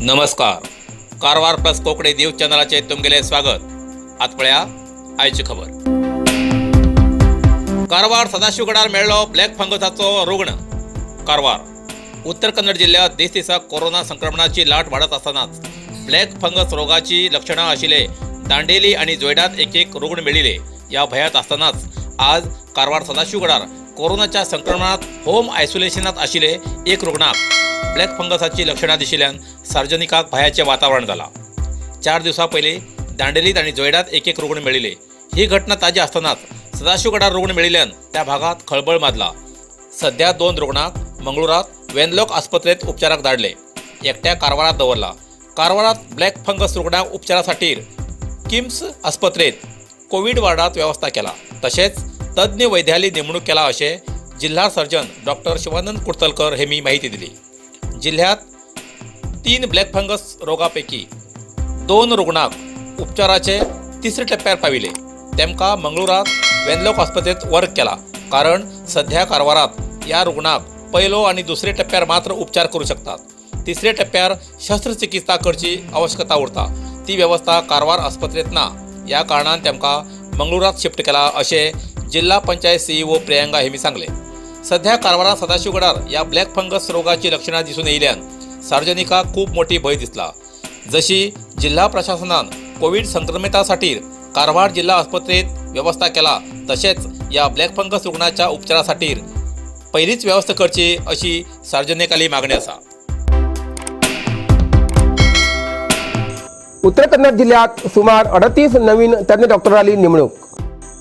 नमस्कार, Karwar plus Konkani news चॅनलाचेर तुमगेलें स्वागत. आत पळया आयची खबर. कारवार सदाशिवगडार मेळ्ळो ब्लॅक फंगसाचो रुग्ण. कारवार, उत्तर कन्नड जिल्ह्यात दीस दिसा कोरोना संक्रमणाची लाट वाडत आसतनाच ब्लॅक फंगस रोगाची लक्षणां आशिल्ले दांडेली आनी जोयडात एक एक रुग्ण मेळिल्ले. ह्या भंयात आसतनाच आज कारवार सदाशिवगडार कोरोनाच्या संक्रमणात होम आयसोलेशनात आशिल्ले एक रुग्णाक ब्लॅक फंगसाची लक्षणां दिशिल्ल्यान सार्वजनिकाक भंयाचें वातावरण जालां. 4 दिवसां पयलीं दांडेलीत आनी जोयडात एक एक रुग्ण मेळिल्ले. ही घटना ताजी आसतनाच सदाशिवगडार रुग्ण मेळिल्ल्यान त्या भागात खळबळ माजला. सध्या दोन रुग्णांक मंगळुरात वेनलॉक आस्पत्रेत उपचाराक धाडले, एकट्या कारवारात दवरला. कारवारात ब्लॅक फंगस रुग्णांक उपचारासाठी किम्स आस्पत्रेत कोविड वार्डात व्यवस्था केला, तशेंच तज्ज्ञ वैद्याली नेमणूक केला, अशें जिल्हा सर्जन डॉक्टर शिवानंद कुडतलकर हेमी माहिती दिली. जिल्ह्यात तीन ब्लॅक फंगस रोगापैकी दोन रुग्णांक उपचाराचे तिसऱ्या टप्प्यार पाविले. तेमकां मंगळुरात वेनलॉक आस्पत्रेत वर्ग केला, कारण सध्या कारवारात ह्या रुग्णांक पयलो आनी दुसऱ्या टप्प्यार मात्र उपचार करूं शकतात. तिसऱ्या टप्प्यार शस्त्रचिकित्सा करची आवश्यकता उरता. ती वेवस्था कारवार आस्पत्रेत ना. ह्या कारणान तेमकां मंगळुरात शिफ्ट केला, अशें जिल्हा पंचायत सीईओ प्रियंका हेमी सांगले. सध्या कारवारात सदाशिवगडार ह्या ब्लॅक फंगस रोगाची लक्षणां दिसून येयल्यान सार्वजनिकाक खूब मोठी भंय दिसला. जशी जिल्हा प्रशासनान कोविड संक्रमितासाठी कारवार जिल्हा आस्पत्रेत व्यवस्था केला, तशेंच या ब्लॅक फंगस रुग्णाच्या उपचारासाठी पहिलीच व्यवस्था करची, अशी सार्वजनिकाली मागणी आसा. उत्तर कन्नड जिल्ह्यात सुमार 38 नवीन तज्ञ डॉक्टरांनी नेमणूक.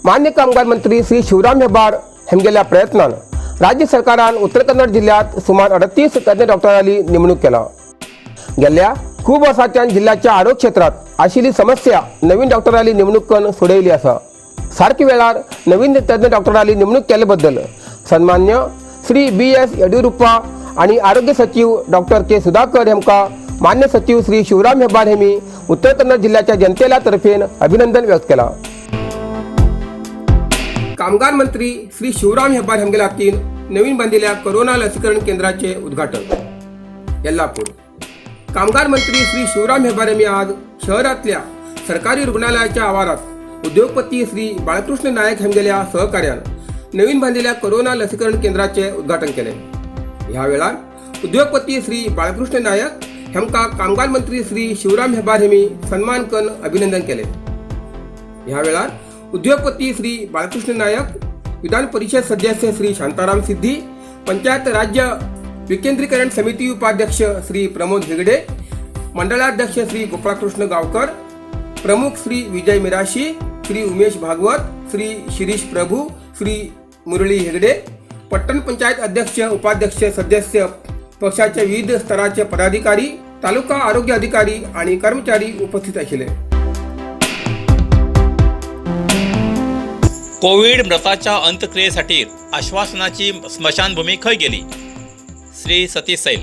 मान्य कामगार मंत्री श्री शिवराम हेब्बार हेमगेल्या प्रयत्नान राज्य सरकारान उत्तर कन्नड जिल्ह्यात सुमार 38 तज्ञ डॉक्टरांनी नेमणूक केला. गेल्या खूब वर्सांच्यान जिल्ह्याच्या आरोग्य क्षेत्रात आशिल्ली समस्या नवीन डॉक्टरांनी नेमणूक करून सोडयली आसा. सारकी वेळार नवीन तज्ञ डॉक्टरांनी नेमणूक केले बद्दल सन्मान्य श्री बी एस येडियुरप्पा आणि आरोग्य सचिव डॉक्टर के सुधाकर हेमका मान्य सचिव श्री शिवराम हेब्बार हेमी उत्तर कन्नड जिल्ह्याच्या जनतेला तर्फेन अभिनंदन व्यक्त केला. कामगार मंत्री श्री शिवराम हेब्बार हेमगेल्या तीन नवीन बांधिल्ल्या कोरोना लसीकरण केंद्राचे उद्घाटन. येल्लापूर, कामगार मंत्री श्री शिवराम हेब्बार यांनी आज शहरातल्या सरकारी रुग्णालयाच्या आवारात उद्योगपती श्री बाळकृष्ण नायक हेमगेल्या सहकार्यान नवीन बांधलेल्या कोरोना लसीकरण केंद्राचे उद्घाटन केले. ह्या वेळार उद्योगपती श्री बाळकृष्ण नायक हेमका कामगार मंत्री श्री शिवराम हेब्बार हेमी सन्मान करून अभिनंदन केले. ह्या वेळार उद्योगपती श्री बाळकृष्ण नायक, विधान परिषद सदस्य श्री शांताराम सिद्धी, पंचायत राज्य विकेंद्रीकरण समिती उपाध्यक्ष श्री प्रमोद हेगडे, मंडळाध्यक्ष श्री गोपाळकृष्ण गावकर, प्रमुख श्री विजय मिराशी, श्री उमेश भागवत, श्री शिरीष प्रभू, श्री मुरळी हेगडे, पट्टण पंचायत अध्यक्ष, उपाध्यक्ष, सदस्य, पक्षाचे विविध स्तराचे पदाधिकारी, तालुका आरोग्य अधिकारी आणि कर्मचारी उपस्थित आशिल्ले. कोविड मृताच्या अंत्यक्रियेसाठी आश्वासनाची स्मशानभूमी खंय गेली? श्री सतीश सैल.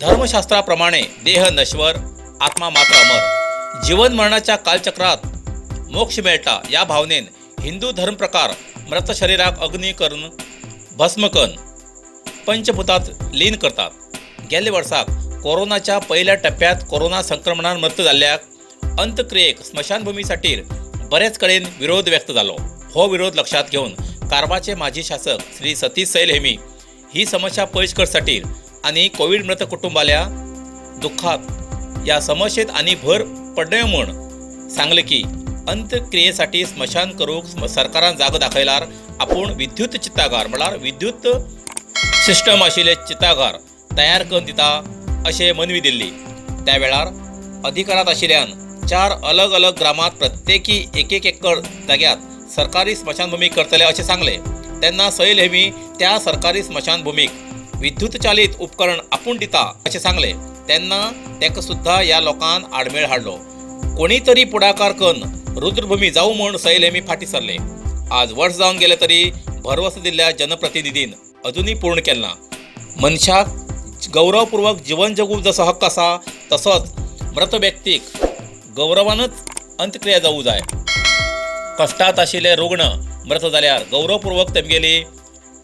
धर्मशास्त्राप्रमाणे देह नश्वर, आत्मा मात्र अमर. जीवन मरणाच्या कालचक्रात मोक्ष मेळटा या भावनेन हिंदू धर्मप्रकार मृत शरीराक अग्नी करून भस्म करून पंचभूतात लीन करतात. गेल्ल्या वर्साक कोरोनाच्या पहिल्या टप्प्यात कोरोना संक्रमणान मृत जाल्ल्याक अंत्यक्रियेक स्मशानभूमीसाठी बरेच कडेन विरोध व्यक्त जालो. हो विरोध लक्षात घेवन कारवारचे माजी शासक श्री सतीश सैल हेमी ही समस्या पयस करसाठी आनी कोविड मृत कुटुंबाल्या दुःखात या समस्येत आनी भर पडनये म्हूण सांगलें की अंत्यक्रियेसाठी स्मशान करूंक सरकारान जागो दाखयल्यार आपूण विद्युत चित्तागार, म्हळ्यार विद्युत सिस्टम आशिल्ले चितागार तयार करून दिता, अशें मनवी दिल्ली. त्या वेळार अधिकारांत आशिल्ल्यान चार अलग अलग ग्रामात प्रत्येकी एक एक एकर जाग्यात सरकारी स्मशानभूमी करतले अशें सांगलें. तेन्ना सैल हेमी त्या सरकारी स्मशानभूमीक विद्युत चालीत उपकरण आपूण दिता अशें सांगलें. तेन्ना तेका सुद्दां ह्या लोकान आडमेळ हाडलो. कोणी तरी पुढाकार करून रुद्रभूमी जावं म्हूण सैल हेमी फाटीं सरले. आज वर्स जावन गेले तरी भरवंस दिल्ल्या जनप्रतिनिधीन अजुनूय पूर्ण केलें ना. मनशाक गौरवपूर्वक जीवन जगूंक जसो हक्क आसा, तसोच मृत व्यक्तीक गौरवानच अंत्यक्रिया जावूं जाय. कश्टांत आशिल्ले रुग्ण मृत जाल्यार गौरवपूर्वक तेमगेली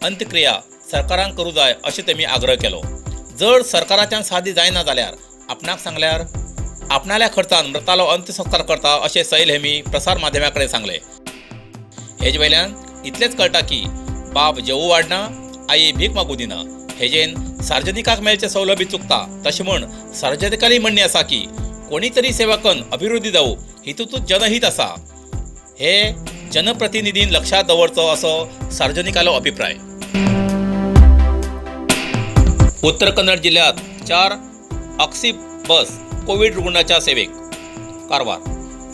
अंत्यक्रिया सरकारान करूं जाय, अशें तेमी आग्रह केलो. जर सरकाराच्यान साध्य जायना जाल्यार आपणाक सांगल्यार आपणाल्या खर्चान मृतालो अंत्यसंस्कार करता अशें सैल हेमी प्रसार माध्यमा कडेन सांगलें. हेजे वयल्यान इतलेंच कळटा की बाब जेवू वाडना, आई भीक मागू दिना. हेजेन सार्वजनिकाक मेळचे सवलती चुकता. तशें म्हूण सार्वजनिकाली म्हणणें आसा की कोणी तरी सेवा कन्न अभिवृद्धी जावं हितूंतूच जनहीत आसा, हे जनप्रतिनिधीन लक्षात दवरचो असो सार्वजनिकालो अभिप्राय. उत्तर कन्नड जिल्ह्यात 4 ऑक्सी बस कोवीड रुग्णाच्या सेवेक. कारवार.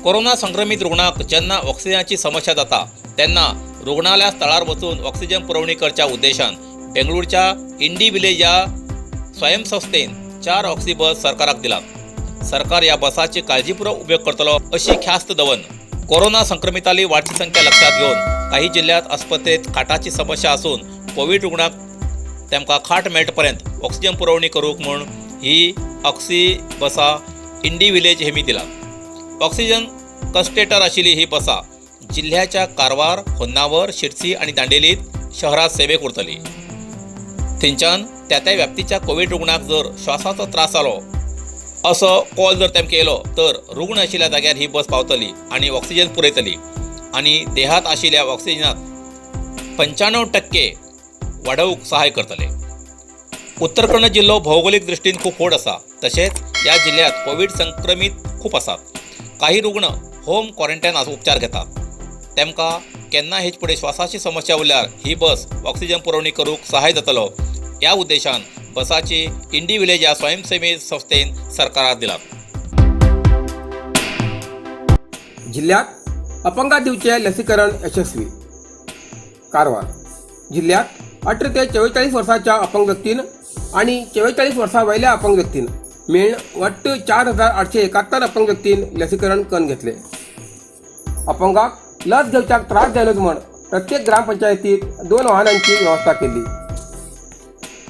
कोरोना संक्रमित रुग्णाक जेन्ना ऑक्सिजनाची समस्या जाता तेन्ना रुग्णालया स्थळार वचून ऑक्सिजन पुरवणी करच्या उद्देशान बेंगळूरच्या इंडी विलेज ह्या स्वयंसंस्थेन 4 ऑक्सी बस सरकाराक दिलात. सरकार ह्या बसाची काळजीपूर्वक उपयोग करतलो अशी ख्यास्त दवरून कोरोना संक्रमिताली वाडची संख्या लक्षात घेवन काही जिल्ह्यात आस्पत्रेत खाटाची समस्या आसून कोवीड रुग्णाक तेमकां खाट मेळटपर्यंत ऑक्सिजन पुरवणी करूंक म्हूण ही ऑक्सी बसां इंडी विलेज हेमी दिला. ऑक्सिजन कन्सन्ट्रेटर आशिल्ली ही बसां जिल्ह्याच्या कारवार, होन्नावर, शिरसी आनी दांडेलीत शहरात सेवेक उरतली. थंयच्यान त्या त्या व्याप्तीच्या कोवीड रुग्णाक जर श्वासाचो त्रास जालो असो कॉल जर तेमकां येयलो तर रुग्ण आशिल्ल्या जाग्यार ही बस पावतली आनी ऑक्सिजन पुरयतली आनी देहात आशिल्ल्या ऑक्सिजनात 95% वाडोवंक सहाय करतले. उत्तर कन्नड जिल्लो भौगोलिक दृश्टीन खूब व्हड आसा. तशेंच ह्या जिल्ह्यात कोवीड संक्रमीत खूब आसात. काही रुग्ण होम क्वॉरंटायन उपचार घेतात. तेमकां केन्ना हेच फुडें श्वासाची समस्या उरल्यार ही बस ऑक्सिजन पुरवणी करूंक सहाय जातलो ह्या उद्देशान बसाची इंडी विलेज ह्या स्वयंसेवी संस्थेन सरकाराक दिला. जिल्ह्यात अपंगात दिवचे लसीकरण यशस्वी. कारवार. जिल्ह्यात 18 ते 44 वर्साच्या अपंग व्यक्तीन आणि 44 वर्सां वयल्या अपंग व्यक्तीन मेळून वट्ट 4871 अपंग व्यक्तीन लसीकरण करून घेतले. अपंगाक लस घेवच्याक त्रास जायनच म्हण प्रत्येक ग्रामपंचायतीत 2 वाहनांची व्यवस्था केली.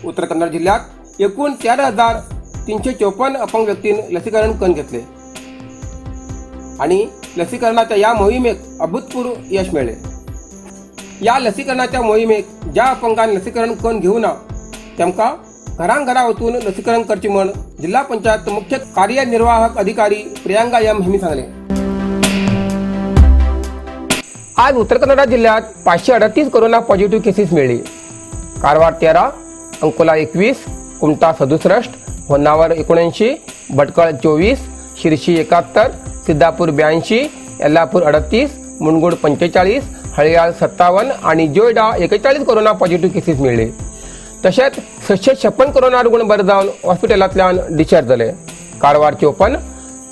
उत्तर कन्नड जिल्ह्यात एकूण 13,354 अपंग व्यक्तीन लसीकरण करून घेतले आणि लसीकरणाच्या या मोहिमेक अभूतपूर्व यश मेळ्ळे. या लसीकरणाच्या मोहिमेक ज्या अपंगान लसीकरण करून घेवना तेमकां घरां घरा वचून लसीकरण करचे म्हण जिल्हा पंचायत मुख्य कार्यनिर्वाहक अधिकारी प्रियांका एम हेमी सांगले. आज उत्तर कन्नडा जिल्ह्यात 538 कोरोना पॉझिटिव्ह केसेस मिळली. कारवार 13, अंकोला 21, कुमटा 67, होन्नावर 79, भटकळ 24, शिरशी 71, सिद्धापूर 82, यल्लापूर 38, मुनगोड 45, हळयाळ 57 आणि जोयडा 41 कोरोना पॉझिटिव्ह केसेस मिळले. तशेंच 656 कोरोना रुग्ण बरे जावन हॉस्पिटलांतल्यान डिस्चार्ज जाले. कारवार 54,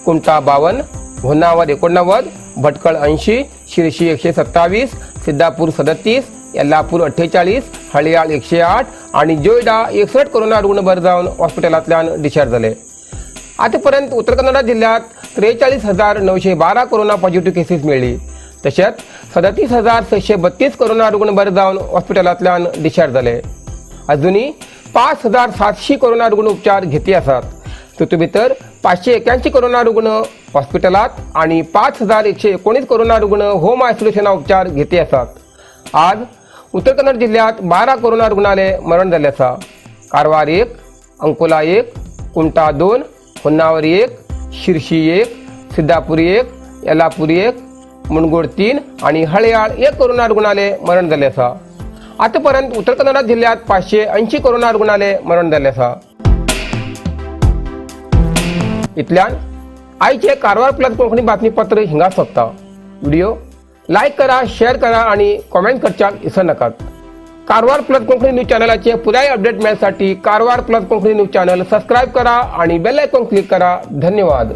कुमटा 52, होन्नावर 89, भटकळ 80, शिरशी 127, सिद्धापूर 37, यल्लापूर 48, हळयाळ 108 आणि जोयडा 61 कोरोना रुग्ण बरे जावन हॉस्पिटलांतल्यान डिस्चार्ज जाले. आतापर्यंत उत्तर कन्नडा जिल्ह्यात 43,912 कोरोना पॉझिटिव्ह केसेस मेळ्ळी. तशेंच 37,632 कोरोना रुग्ण बरे जावन हॉस्पिटलांतल्यान डिस्चार्ज जाले. अजुनूय 5700 कोरोना रुग्ण उपचार घेती आसात. तातूंत भितर 581 कोरोना रुग्ण हॉस्पिटलांत आनी 5119 कोरोना रुग्ण होम आयसोलेशना उपचार घेती आसात. आज उत्तर कन्नड जिल्ह्यात 12 कोरोना रुग्णाले मरण जाल्लें आसा. कारवार 1, अंकोला 1, कुमटा 2, होन्नावर 1, शिरशी 1, सिद्धापूर 1, यल्लापूर 1, मुनगोड 3 आणि हळयाळ 1 कोरोना रुग्णाले मरण जाल्लें आसा. आतापर्यंत उत्तर कन्नडा जिल्ह्यात 580 कोरोना रुग्णाले मरण जाल्लें आसा. इतल्यान आयचे कारवार प्लस कोंकणी बातमीपत्र हिंगा सोंपता. व्हिडिओ लायक करा, शेअर करा आणि कॉमेंट करच्याक विसर नाकात. कारवार प्लस कोंकणी न्यूज चॅनलाचे पुराय update मेळसाठी Karwar plus Konkani news channel subscribe करा आणि बेल आयकॉन क्लिक करा. धन्यवाद.